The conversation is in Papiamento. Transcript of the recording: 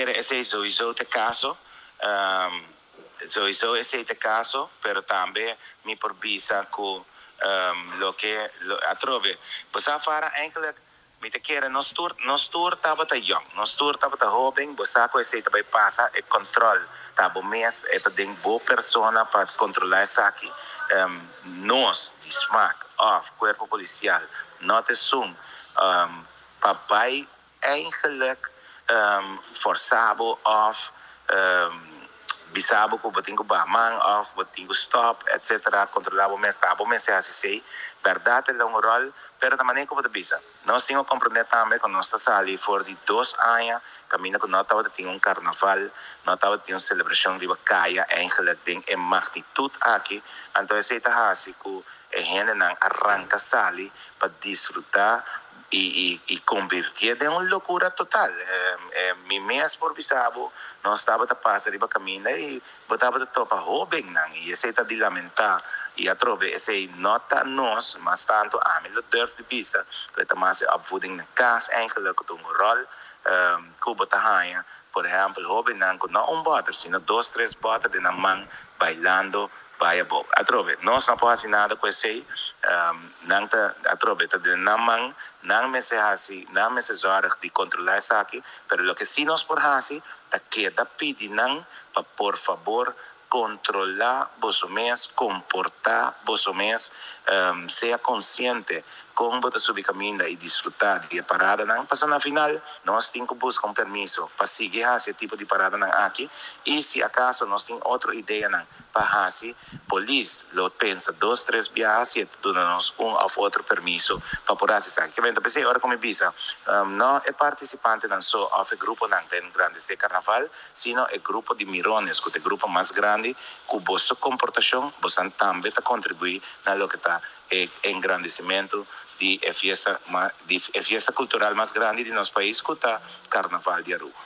kere esei sowieso ta e kaso. Sowieso esei ta e kaso, pero tambe mi por bisa ku loke atrobe bo sa fara eigenlijk. Mi ta kere nos tur, nos tur tabata yong, nos tur tabata hoben, bo sa ku esei ta bai pasa, e kòntròl ta bo mes, e ta den bo persona pa kontrolá esaki. Nos di smak òf kuerpo polisial no ta esun pa bai Eigenlijk forsa bo of bisa bo ku bo tin ku baha man of bo tin ku stop etc. Kontrola bo mes ta bo mester hasi esei. Bèrdat e la un ròl pero ta manera ku bo ta bisa. Nos tin ku komprendé tambe ku nos ta sali for di dos aña kaminda ku no tabata tin un karnaval, no tabata tin un selebrashon riba kaya eigenlijk den e magnitut aki. Anto esei ta hasi ku e hendenan a ranka sali pa disfrutá i konvirtié den un lokura total. Mi mes por bisa bo, nos tabata pasa riba kaminda i bo tabata topa hóbennan i esei ta di lamentá. I atrobe esei no ta nos, mas tantu ami lo durf di bisa ku e ta mas e opvoeding na kas eigenlijk ku ta un ròl ku bo ta haña. Por ehèmpel hóbennan ku no un bòter sino dos tres bòter den nan man bailando Bai abou. Atrobe, nos no por hasi nada ku esei. Nan ta, atrobe, ta den nan man. Nan mester hasi, nan mester zòrg di kontrolá esaki. Pero loke sí nos por hasi ta keda pidi nan pa por fabor kontrolá boso mes, komportá boso mes, sea konsiente kon bo ta subi kaminda i disfrutá di e paradanan. Pasobra na final nos tin ku buska un permiso pa sigui hasi e tipo di paradanan aki i si akaso nos tin otro ideanan pa hasi, polis lo pensa dos tres biaha si e ta duna nos un of otro permiso pa por hasi esaki. Ke benta p'esei ora ku mi bisa no e partisipantenan so of e gruponan ta engrandesé karnaval, sino e grupo di mirones ku ta e grupo mas grandi, ku boso komportashon bosan tambe ta kontribuí na loke ta e engrandesimentu di e fiesta di e fiesta kultural mas grandi di nos pais ku ta Karnaval di Aruba.